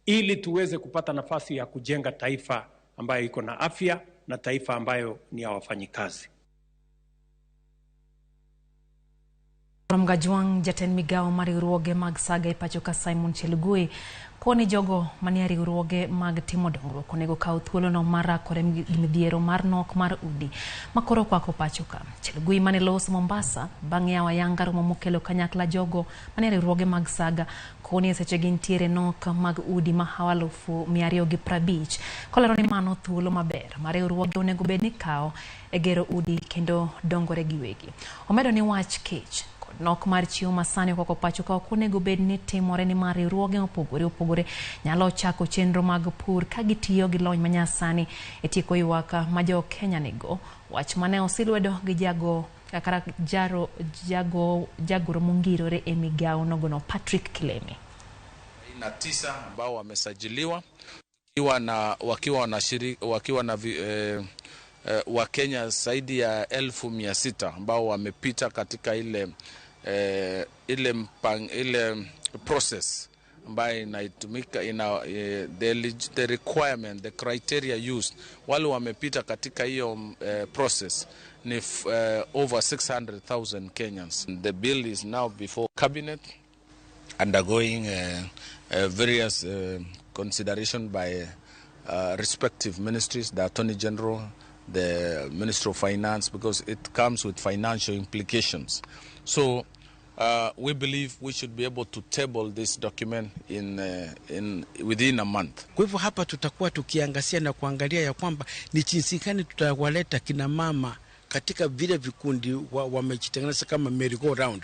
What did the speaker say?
Ili tuweze kupata nafasi ya kujenga taifa ambayo iko na afya na taifa ambayo ni ya wafanyikazi. Romgajwang' jatend migawo mar riwruoge mag saga e pacho ka Simon Chelugui koni jogo manie riwruoge mag timo dongruok onego kaw thuolono mar rakore gi midhiero mar nok mar udi makoro kwako pacho ka. Chelugui mane loso Mombasa bang' yawo ayanga romo mokelo kanyakla jogo manie riwruoge mag saga koni e sechegi nitiere nok mag udi mahawo 250,000 kolero ni mano thuolo maber ma riwruoge onego bed ni kawo e gero udi kendo dongore giwegi. Omedo ni wach kech kod nok mar chiemo masani okwako pacho ka ok onego bed ni timore nimar riwruoge mopogore opogore nyalo chako chenro mag pur ka gitiyo gi lony manyasani e tieko ywak ma jo Kenya nigo. Wach mane osilwedo gi jago kata jaro jago jagoro mongirore e migawo nogono Patrick Kilemi. Na tisa ambao wamesajiliwa na wakiwa na shirika, wakiwa na Wakenya zaidi ya 600,000 ambao wamepita katika ile process ambayo inaitumika ina, the requirement, the criteria used. Wale wamepita katika hiyo process ni over 600,000 Kenyans. The bill is now before cabinet, undergoing various consideration by respective ministries, the Attorney General, the Minister of Finance, because it comes with financial implications. So we believe we should be able to table this document in within a month. Kwa hivyo hapa tutakuwa tukiangazia na kuangalia ya kwamba ni jinsi gani tutawaleta kina mama katika vile vikundi wamejitengeneza kama merry go round.